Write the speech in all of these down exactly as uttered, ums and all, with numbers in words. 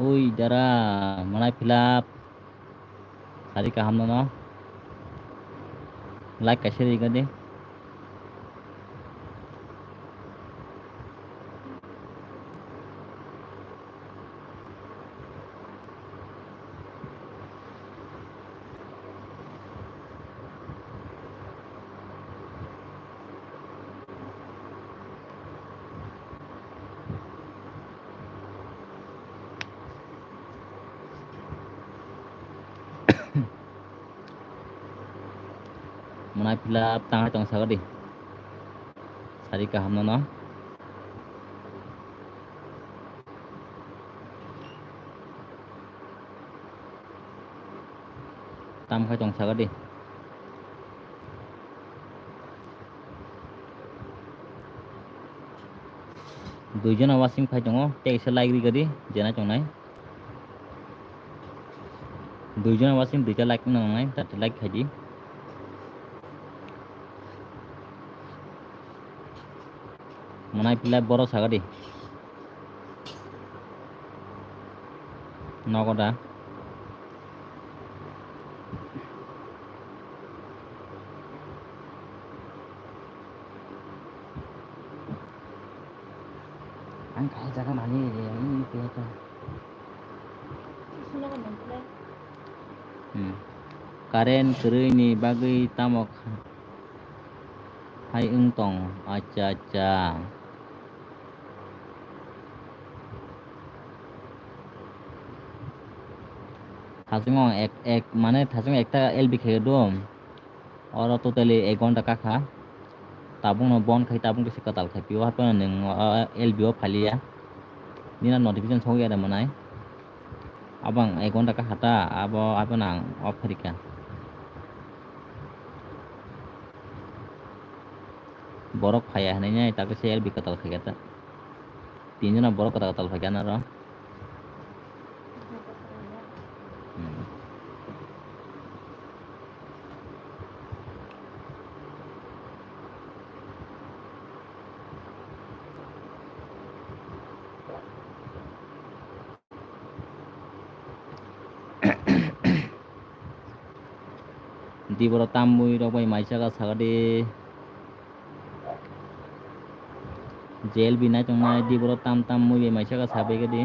Ui dara, manai philap. Sari kaham nono. Like kaisa ri gadi. Mwnai phila tang hai tong sago di. Sari kaham no no. Tam khai tong sago di. Dui jona watching phai tongo, tei kaisa like ri gadi, jena tongnai. Dui jona watching, duita like wngna nangnai, tate like khai di. Mwnai phila borok sago di. Nogo da. Ang kahai jaga nani area ni peta. Hmm. Current kwrwi ni bagwi tamo kha-, hai wng tong. Acha, acha. Thasung ek, ek, mane thasung ekta L B khe do. Oro totally ek ghonta kakha. Tabukno bon khai, tabuk kisa kwtal khai pio. Haphano nwng, o, L B o phaliya. Nini notification sokya da mwnai. Abo ang ek ghonta kakha ta, abo, abo nang off kharika. Borok phaiya hinwi nai, ta kisa L B kwtal khaikha ta. Tin jona borok kwtal kwtal phaikha na ro. Hmm. Di borok tam mui rok bai mai saka saka di. J L B nai tongnai di borok tam tam mui bai mai saka sabai di.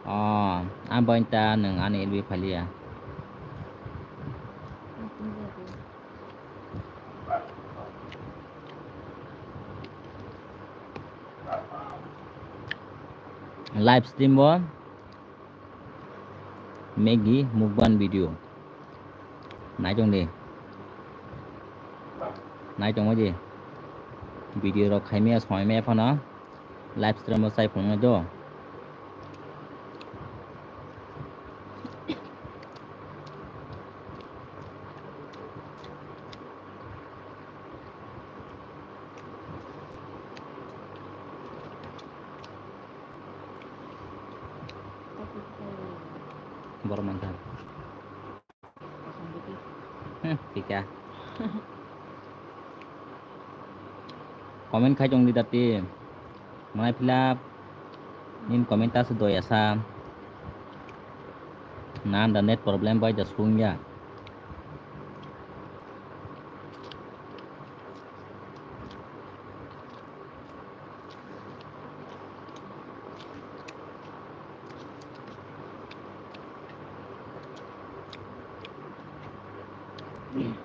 O, ang bai ta nwng ani L B phaliya. Live stream bo. Maggie mukbang video. Nai tong di. Nai tong di. Video rok khai maya, soi maya phano. Live stream o chai phunuknai do. Borok mankha. Hmm, thika. Comment khai tong di dati. Mwnai phila nini comment ta se doi asa. Nan da net problem bai da sung ya.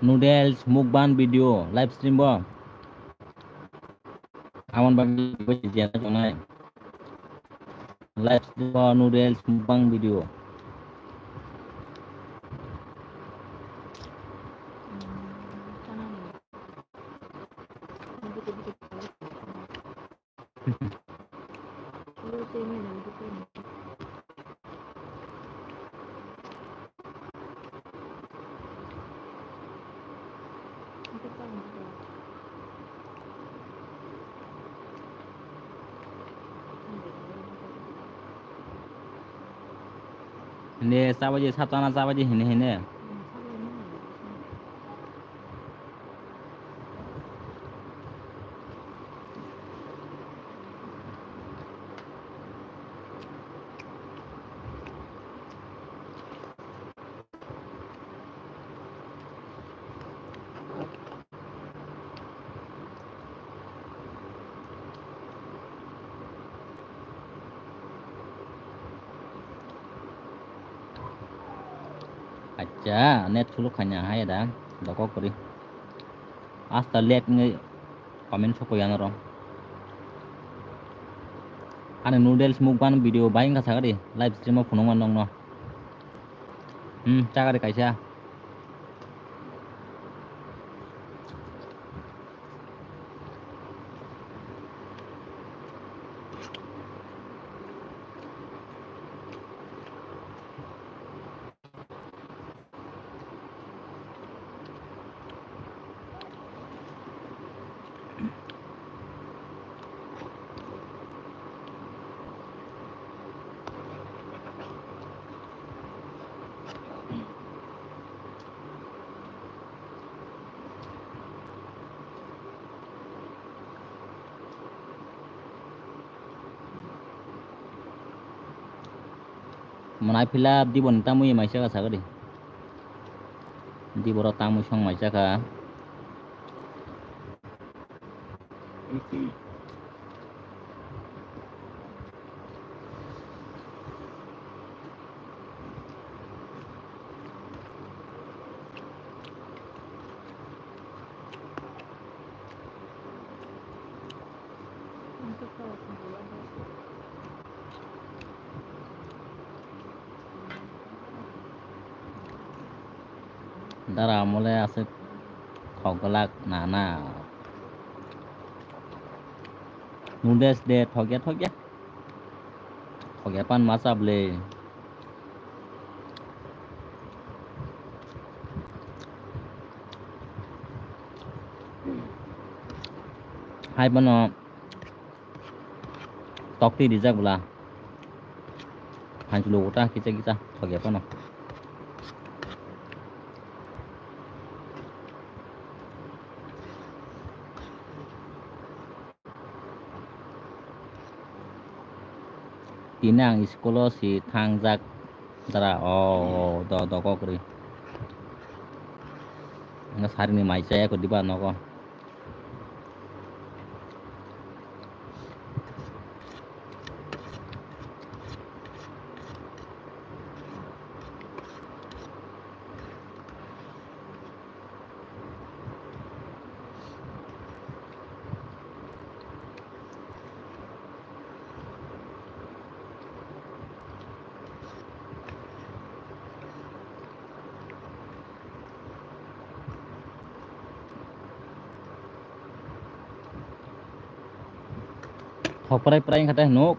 Noodles mukbang video live stream bo. Aboni bagwi jena tongnai. Live stream o noodles mukbang video. Hine chabaji, sab chana chabaji hine hine. Acha, net suluk khanya hai da, dokok kori. Asta late ngai comment soko yanaro. Ani noodles mukbang video bai wngkha sakari live stream o phunukma nongno. Hmm, chakari kaisa. Mwnai phila diboni tamwi mai chakha sakadi. Diboro tamwi song mai chakha. Dara amole aswk khok glak nana. Noodles de thokya thokya. Thokya pan ma chable. Hai bono. Tokti rijak bwla. Phanchulo uta kisa kisa thokya phano. Tini ang school o si thangjak dara o, o, do, do kok ri. Ang sarini mai chaya ko diba nogo. Thok prai prai wngkha tei hinuk.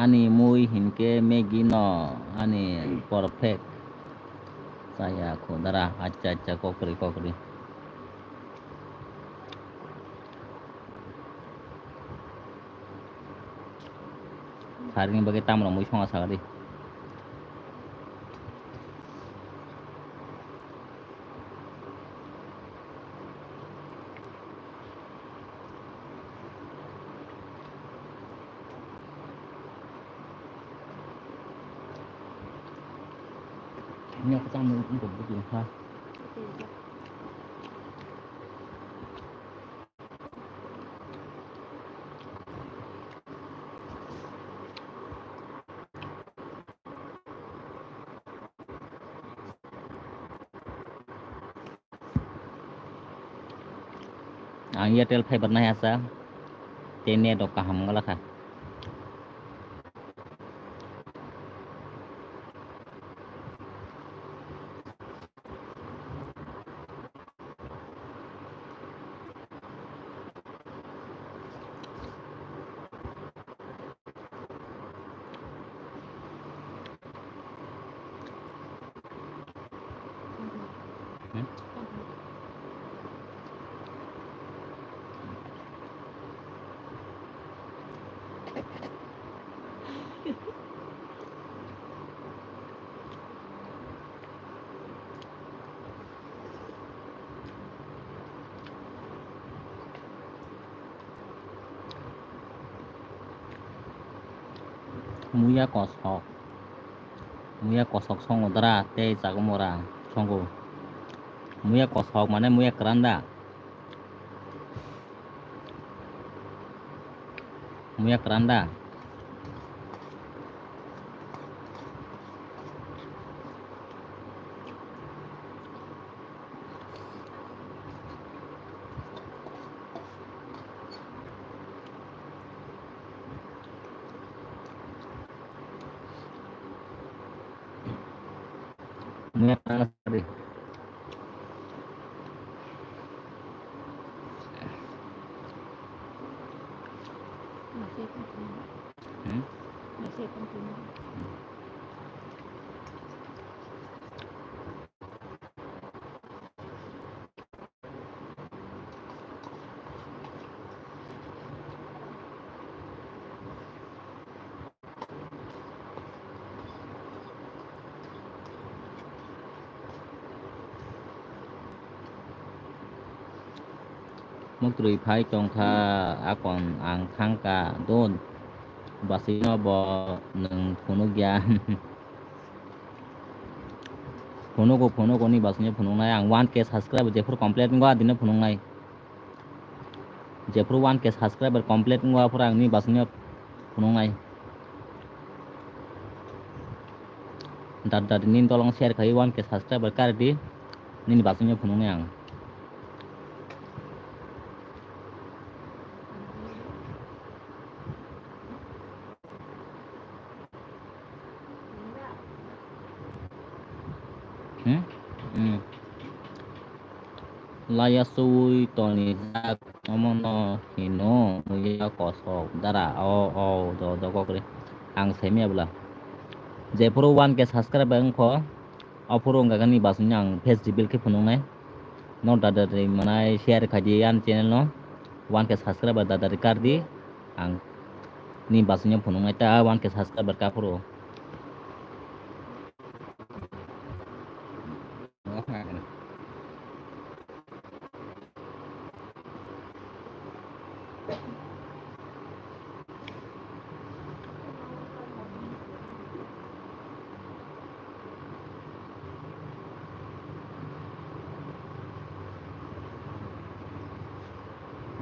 Ani mui hinkhe Maggi no, ani perfect. Chaya kho dara, acha acha, kokri kokri. Sarini bagwi tamrok mui songa sakadi. Ini aku tambah untuk buku ha. Ang Airtel fiber nai asa, tei net rok kaham wng lakha. Muya kosok. Muya kosok songo dara tei chagumora songo. Muya kosok mane muya kwran da. Muya kwran da. Muya kwran da. Hmm? Muktrwi phai tongkha, akon ang thangkha, dun. Basino bo nwng phunukya. Phunugo, phunugo ni basino phunuknai. Ang one K subscriber jephuru complete wngkha, adino phunuknai. Jephuru one K subscriber complete wngkha, aphuru ang ni basino phunuknai. Dad dad nini tolong share khai one K subscriber kardi, nini basino phunuknai ang. Hmm? Hmm. Laya suwi tonijak omono hino muya kosok dara. O, o, do, do, kokre. Ang semiya bwla. Jephuru one K subscriber wngkho, ophuru wngkha ni basingni ang face reveal khe phunuknai. No dada ri manai share khaidi ani channel no. One K subscriber dada ri kardi. Ang ni basingno phunuknai ta one K subscriber kaphuru.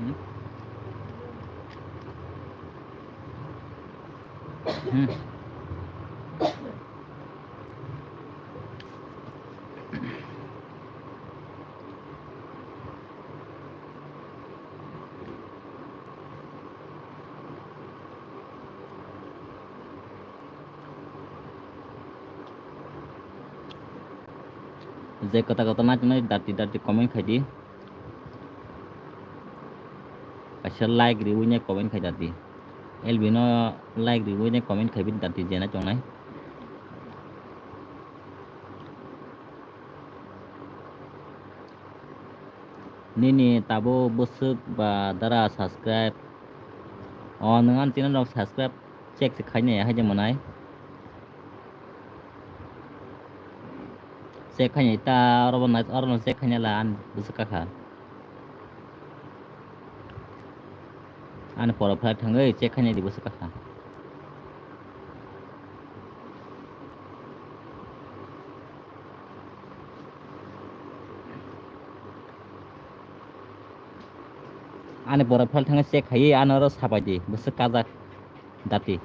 Hmm. Hmm. Je kwtal kwtal nai tongnai dirty dirty comment khaidi. Kaisa like riwi nai comment khai dati. L B no like riwi nai comment khai bini dati jena chongnai. Nini tabo bwswk ba dara subscribe. O nwng ani channel rok subscribe check se khainai haide mwnai. Check khainai ta oro bo nai oro no check khainai la ani bwswk kakha. Ani profile thangwi check khainai di bwswk kakha. Ani profile thangwi check khaiwi ano oro sapai di bwswk kajak dati.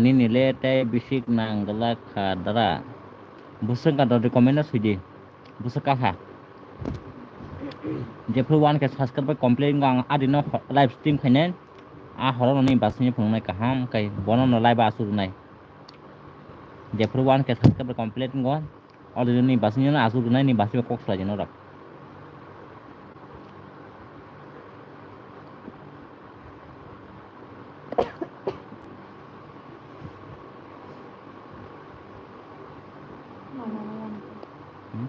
Nini le tei bisik nang glak kha dara. Bwswk ka dodi comment no sidi. Bwswk ka kha. Jephru one K subscribe bai complete wngkha ang adino live stream khainai. A horo noni basini phunuknai kaham kai bono no live asuk rwnai. Jephru one K subscribe bai complete wngkha. Already ni basing jano asuk nai ni basing kok salai jano rok. Hmm?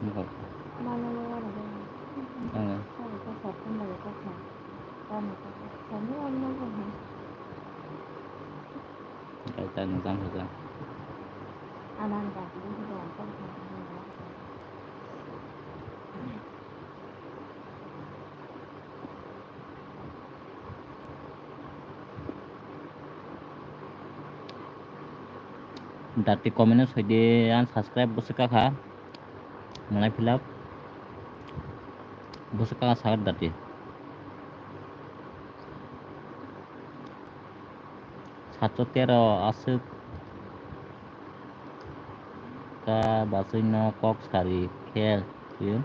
Nokok. Ang. Kaisa nung tang kha. Dati comment no soi di, ang subscribe bwswk ka kha. Manai philap. Bwswk ka kha dati. Sato tero aswk ka baswino kok sari khe twi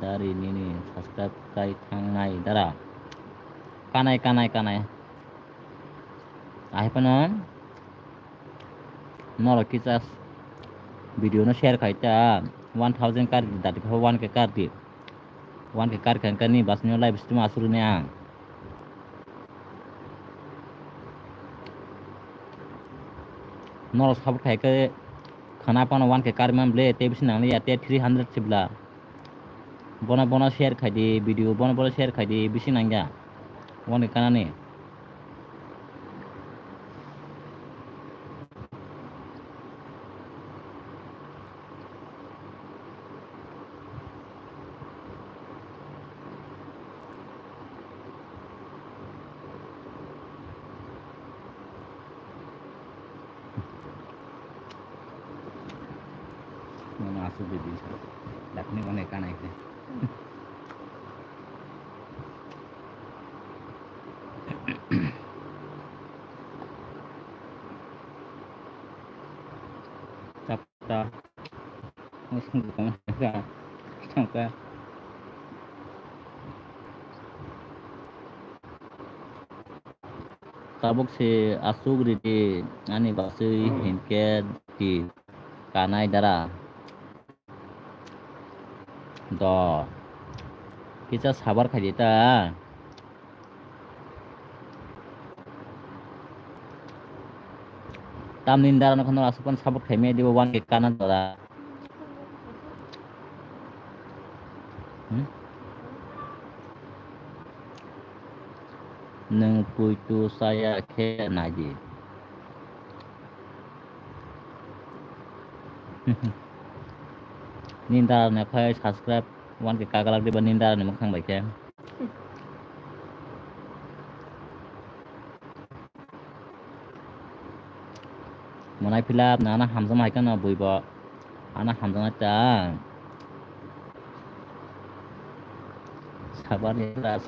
dari nini subscribe kai thangnai dara. Kanai, kanai, kanai. Ahai phano norok kisa video no share khai ta one thousand kar di dati kha one K kar di. One K kar kha kani basni live stream asuri ne ang. Norok support khai khe khana phano one K kar man ble tei bisi nang ya tei three hundred sibla. Bono bono share khai di video bono bono share khai di bisi nang ya. One K kanani. Nono asuk di di sa. Dakni one kanai khe. Chapta. Musung kong ka. Kong ka. Tabuk se asuk ridi ani basui hinkhe di kanai dara. Do. Kisa sabar khaidi ta. Tamni dara no khano asuk pan support khaimaya dibo one K kana dara. Hmm? Nwng puitu saya khe naidi. Nini dara ni khai subscribe one K kagalak diba nini dara ni mwkhang bai khe. Mwnai philap na ana hamjakma hai kheno bui bo. Ana hamjaknai ta. Sabani ta.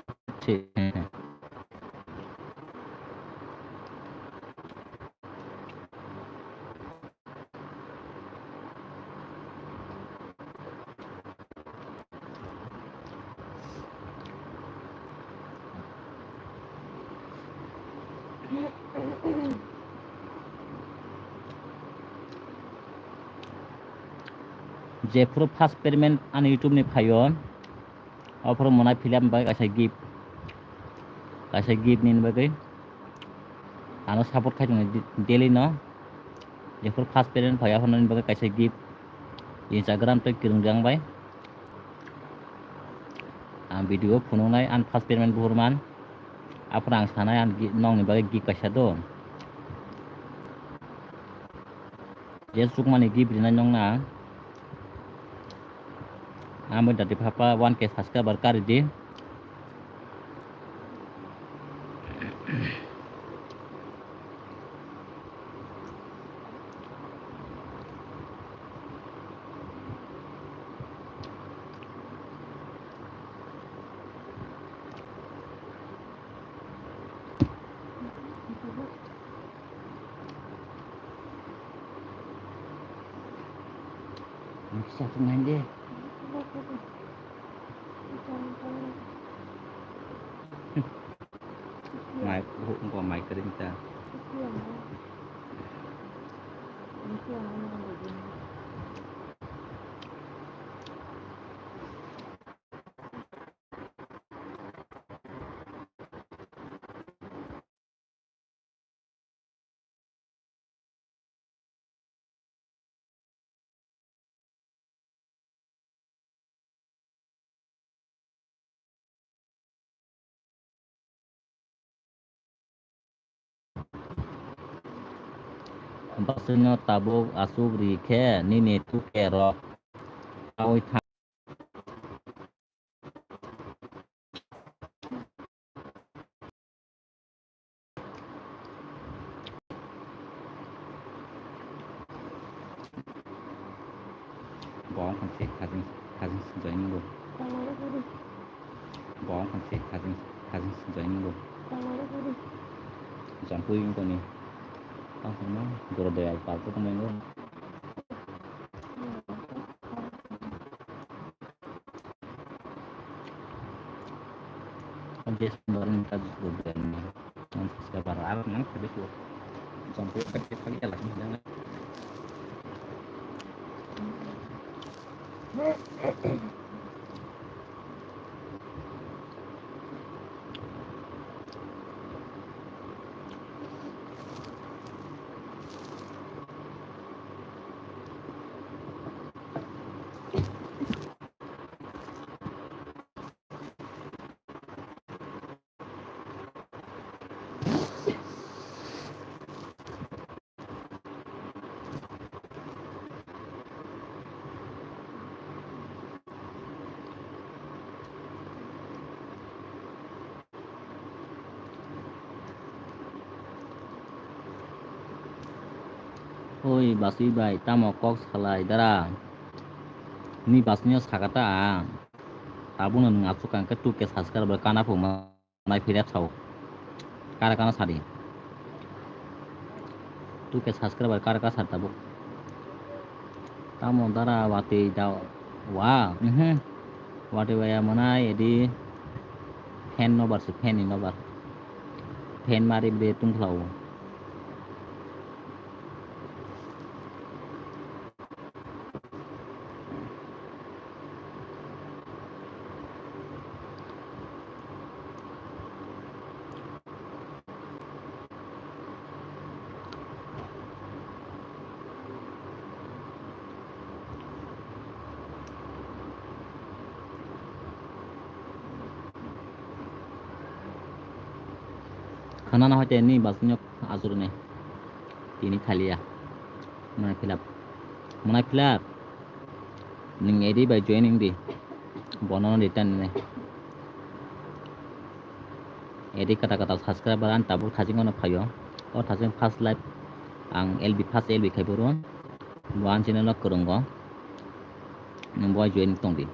Jephuru first payment ani YouTube ni phaio, aphuru mwnai philap bai kaisa gift, kaisa gift nini bagwi. Ano support khai tongo di-, daily no. Jephuru first payment phai, aphuru nini bagwi kaisa gift. Instagram tei kwrwng jang bai. Ang video phunuknai, ang first payment buhur man. Aphuru ang sanai, ang gi-, nokni bagwi gift kaisa do. Je chukmani gift rinai nokna. Amo dati phapa one K subscriber kari di. Ang kisa tung nai de. Mai, buhuk wngkha mai kwrwi ta. Bwswkno tabuk achuk ri khe nini tuke rok awi thang. Bo wngkha se khajing, khajing joining bo. Bo wngkha se khajing, khajing joining bo. Jompui wngkha ni. Tang phano Goro Doyal Park o tongmani bo. Ang jes baru minta juga bukan. Ang siapa arah nang tapi tu. Sampai kat kita lagi lah. Oi, basui bai, tamo kok salai dara? Ni basui no sakata ang. Tabukno nwng aswk ang khe two K subscriber kana phuma nai phirep sao. Kara kana sadi. Two K subscriber kara kara sadi tabuk. Tamo dara watwi da wa. Mhm. Watwi waya manai edi fan nobar se fan ni nobar. Fan mari bre tungkhlao. Khana na hoite ni basnyo ajurne. Tini khaliya. Manai philap. Manai philap. Ning edi bai joining di. Bono return ne. Edi kata kata subscriber an tabuk thajing ono phaio. O thajing first live ang L B first L B khai boro. Bo an channel o kwrwngo. Nwng bo join tong di.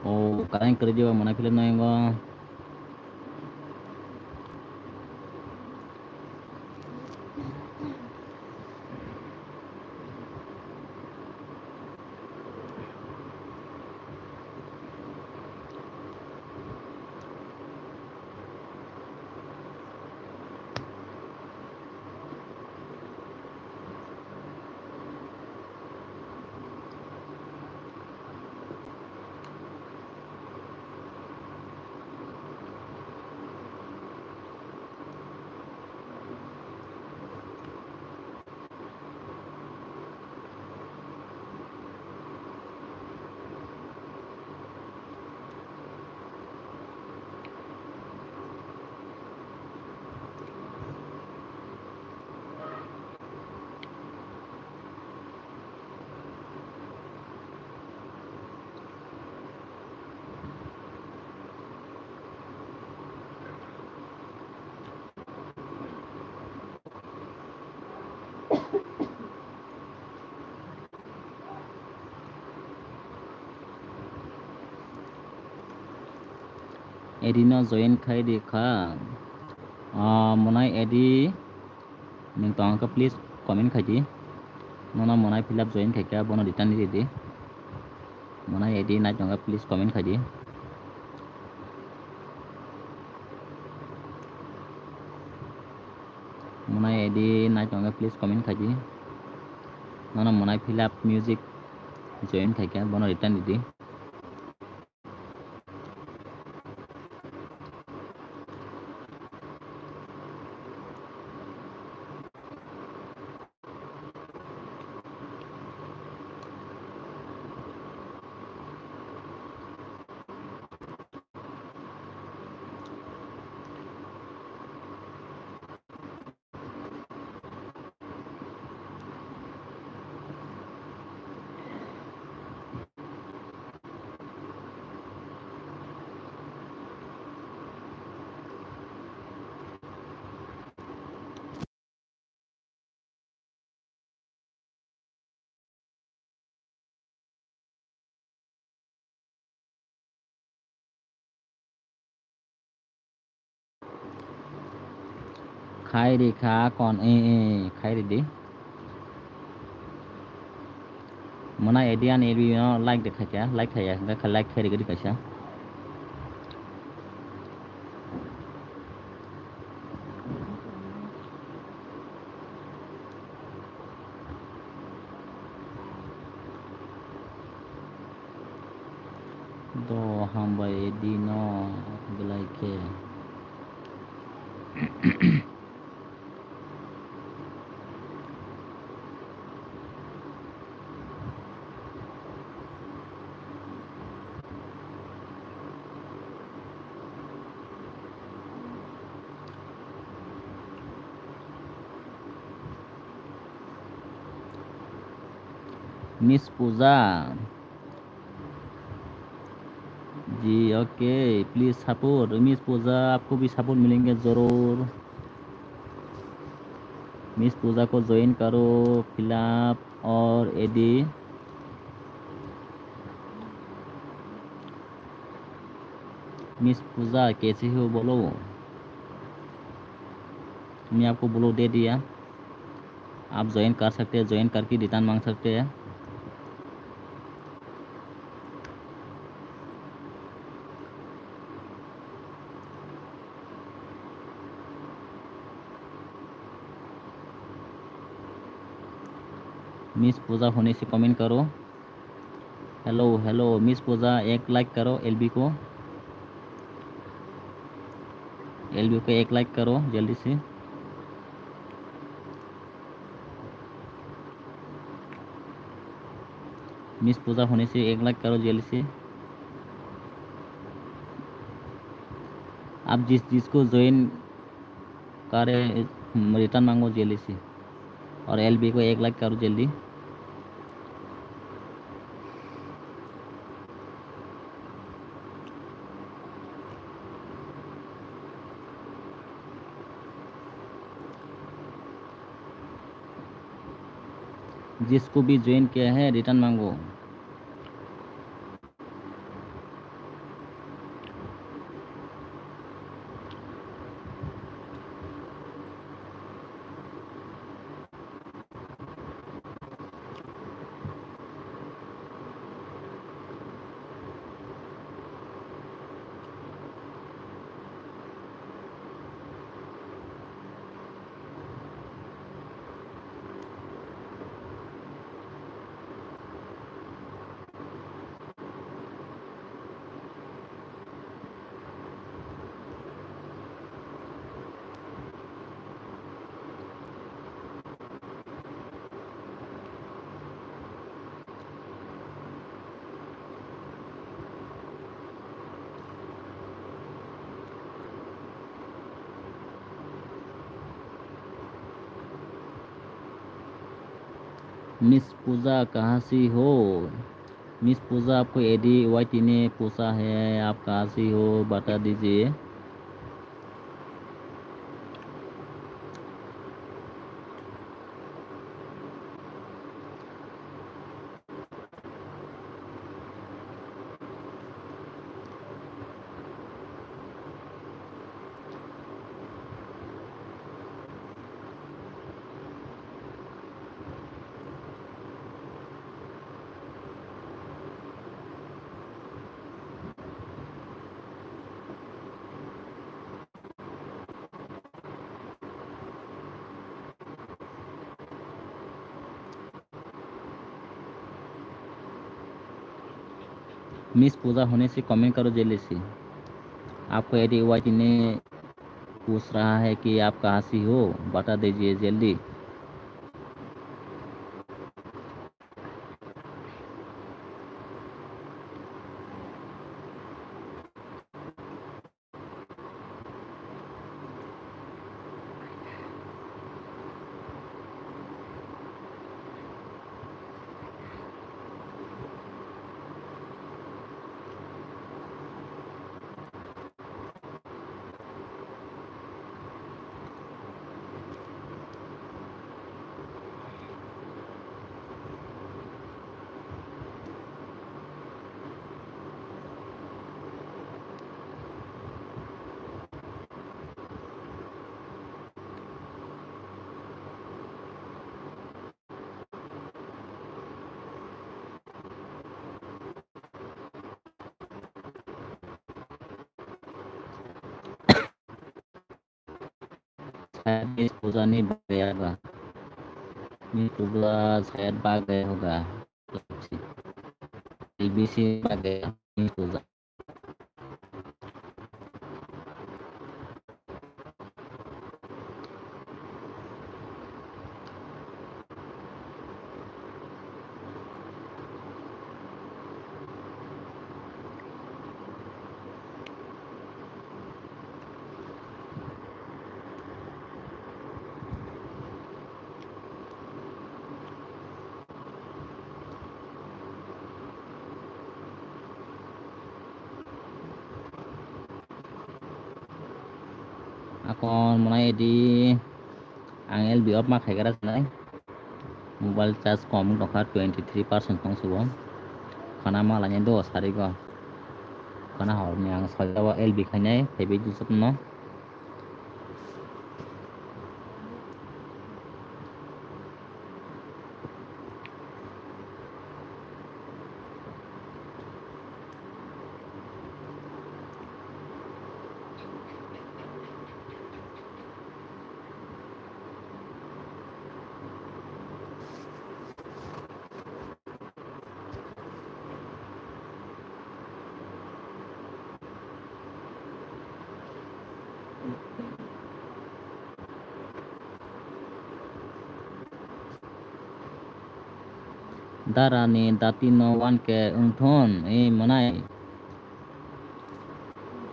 O, karang kwrwi diba mwnai philip nai go. A D no join khai di kha. Ah, monai A D nwng tong kha, please comment khai di. Nono monai fill up join khai kha, bono return di di. Monai A D nai tong kha, please comment khai di. Monai A D nai tong kha, please comment khai di. Nono monai fill up music join khai kha, bono return di di. Khai ri kha kon, eh, eh, khai ri di. Mona A D ani A D no like de khaikha, like khaiya, hingkha kha like khai ri gadi kaisa. Do hambai A D no belai khe. Miss Puja. जी, OK, please support। Miss Puja, आपको भी सपोर्ट मिलेंगे जरूर। मिस पूजा को ज्वाइन करो, फिलअप और AD. Miss पूजा, कैसे हो बोलो? मैं आपको ब्लॉक दे दिया। आप ज्वाइन कर सकते हैं, ज्वाइन करके रिटर्न मांग सकते हैं। मिस पूजा होने से कमेंट करो। हेलो, हेलो, मिस पूजा, एक लाइक करो एलबी को। एलबी को एक लाइक करो जल्दी से। मिस पूजा होने से एक लाइक करो जल्दी से। आप जिस, जिसको ज्वाइन करे, रिटर्न मांगो जल्दी से। और एलबी को एक लाइक करो जल्दी। जिसको भी ज्वाइन किया है, रिटर्न मांगो। मिस पूजा कहाँ से हो? मिस पूजा, आपको एडी वाईटी ने पूछा है, आप कहाँ से हो, बता दीजिए। मिस पूजा होने से कमेंट करो जल्दी से। आपको यदि वाई टी ने पूछ रहा है कि आप कहाँ से हो, बता दीजिए जल्दी। शायद मिस पूजा नहीं भाग गया होगा। मिस पूजा शायद भाग गया होगा। एलबीसी भाग गया मिस पूजा। Akon mwnai di ang L B off ma khaikara sanai. Mobile charge kom wngtongkha, twenty three percent tong subo. Khana ma lainai do sarigo. Khana horni ang soijago L B khainai, phaibai di jotono. Dara ni dati no one K wngthon, eh, mwnai.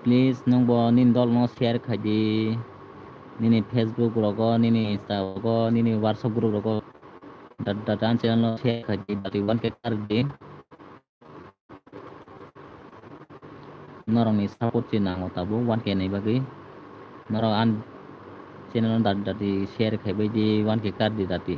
Please, nwng bo nini dol no share khai di. Nini Facebook rogo, nini Insta rogo, nini WhatsApp group rogo. Da-, da-, dan channel no share khai di, dati one K kar di. Norokni support se nango tabuk one K ni bagwi. Norok an channel no dati dati share khaibai di one K kar di dati.